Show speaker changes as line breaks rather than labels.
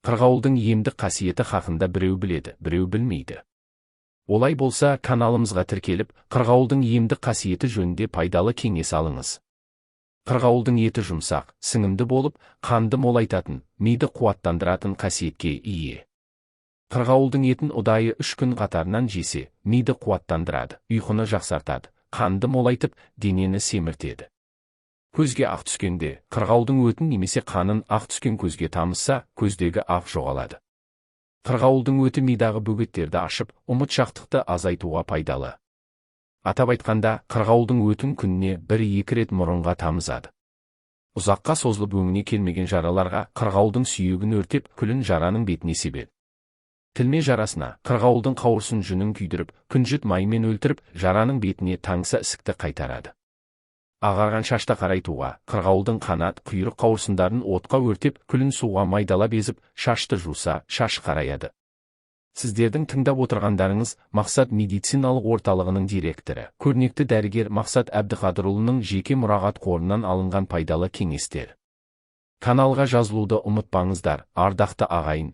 Қырғауылдың емдік қасиеті хақында біреу біледі, біреу білмейді. Олай болса, каналымызға тіркеліп, қырғауылдың емдік қасиеті жөнінде пайдалы кеңес алыңыз. Қырғауылдың еті жұмсақ, сіңімді болып, қанды молайтатын, миды қуаттандыратын қасиетке ие. Қырғауылдың етін ұдайы 3 күн қатарынан жесе, миды қуаттандырады, ұйқыны жақсартады, қанды молайтып, денені семіртеді. Көзге ақ түскенде, қырғауылдың өтін немесе қанын ақ түскен көзге тамызса, көздегі ақ жоғалады. Қырғауылдың өті мидағы бөгеттерді ашып, ұмытшақтықты азайтуға пайдалы. Атап айтқанда, қырғауылдың өтін күніне 1-2 рет мұрынға тамызады. Ұзаққа созылып өңіне келмеген жараларға қырғауылдың сүйегін өртеп, күлін жараның бетіне себеді. Тілме жарасына қырғауылдың қауырсын жүнін күйдіріп, күнжіт майымен өлтіріп, жараның бетіне таңса ісікті қайтарады. Ағарған шашты қарайтуға қырғауылдың қанат, құйрық қауырсындарын отқа өртеп, күлін суға майдалап езіп, шашты жуса, шаш қараяды. Сіздердің тыңдап отырғандарыңыз Мақсат медициналық орталығының директоры, көрнекті дәрігер Мақсат Әбдіқадырұлының жеке мұрағат қорынан алынған пайдалы кеңестер. Каналға жазылуды ұмытпаңыздар, ардақты ағайын.